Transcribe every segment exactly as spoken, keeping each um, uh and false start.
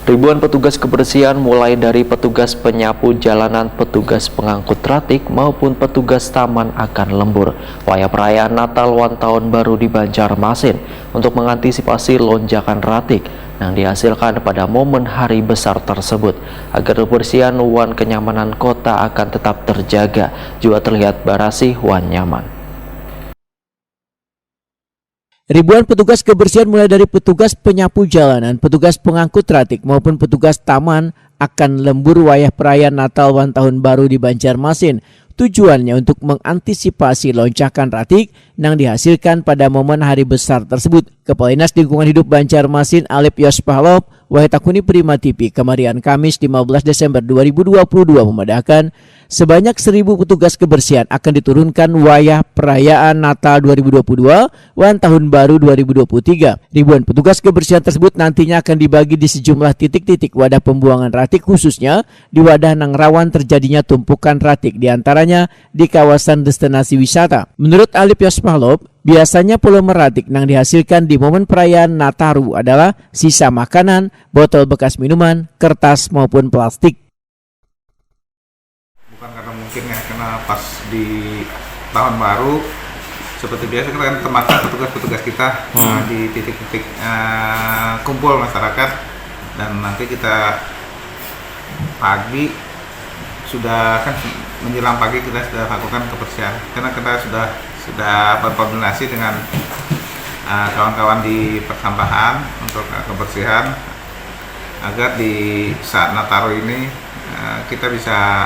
Ribuan petugas kebersihan, mulai dari petugas penyapu jalanan, petugas pengangkut ratik, maupun petugas taman, akan lembur wayah perayaan Natal wan Tahun Baru di Banjarmasin untuk mengantisipasi lonjakan ratik yang dihasilkan pada momen hari besar tersebut, agar kebersihan wan kenyamanan kota akan tetap terjaga, juga terlihat barasih wan nyaman. Ribuan petugas kebersihan, mulai dari petugas penyapu jalanan, petugas pengangkut ratik, maupun petugas taman akan lembur wayah perayaan Natal wan Tahun Baru di Banjarmasin. Tujuannya untuk mengantisipasi lonjakan ratik yang dihasilkan pada momen hari besar tersebut. Kepala Dinas Lingkungan Hidup Banjarmasin, Alip Yos Pahlop, wahai takuni Prima T V, kemarian Kamis lima belas Desember dua ribu dua puluh dua, memadahkan, sebanyak seribu petugas kebersihan akan diturunkan wayah perayaan Natal dua ribu dua puluh dua wan Tahun Baru dua ribu dua puluh tiga. Ribuan petugas kebersihan tersebut nantinya akan dibagi di sejumlah titik-titik wadah pembuangan ratik, khususnya di wadah nang rawan terjadinya tumpukan ratik, diantaranya di kawasan destinasi wisata. Menurut Alip Yos Pahlop, biasanya volume ratik yang dihasilkan di momen perayaan Nataru adalah sisa makanan, botol bekas minuman, kertas, maupun plastik. Bukan karena mungkin ya, karena pas di tahun baru, seperti biasa kita akan tempatkan petugas-petugas kita hmm. uh, di titik-titik uh, kumpul masyarakat, dan nanti kita pagi sudah kan menjelang pagi kita sudah lakukan kebersihan, karena kita sudah sudah berkoordinasi dengan uh, kawan-kawan di persampahan untuk uh, kebersihan, agar di saat Nataru ini uh, kita bisa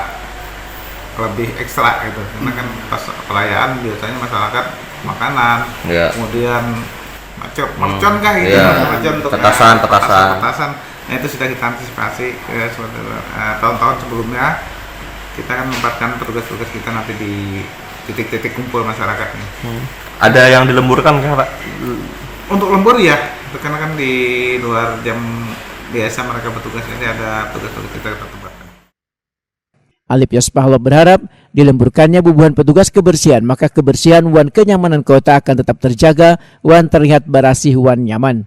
lebih ekstra gitu, karena kan pas perayaan biasanya masyarakat makanan, ya. Kemudian macam hmm. mercon kah gitu, ya. Macam untuk petasan, ya, petasan, petasan. Nah, itu sudah kita antisipasi ya, uh, tahun-tahun sebelumnya kita akan menempatkan petugas-petugas kita nanti di titik-titik kumpul masyarakat nih. Hmm. Ada yang dilemburkan kah, Pak? Untuk lembur ya, karena kan di luar jam biasa mereka bertugas, jadi ada tugas-tugas kita kita tempatkan. Alip Yos Pahlop berharap dilemburkannya bubuhan petugas kebersihan, maka kebersihan wan kenyamanan kota akan tetap terjaga wan terlihat barasih wan nyaman.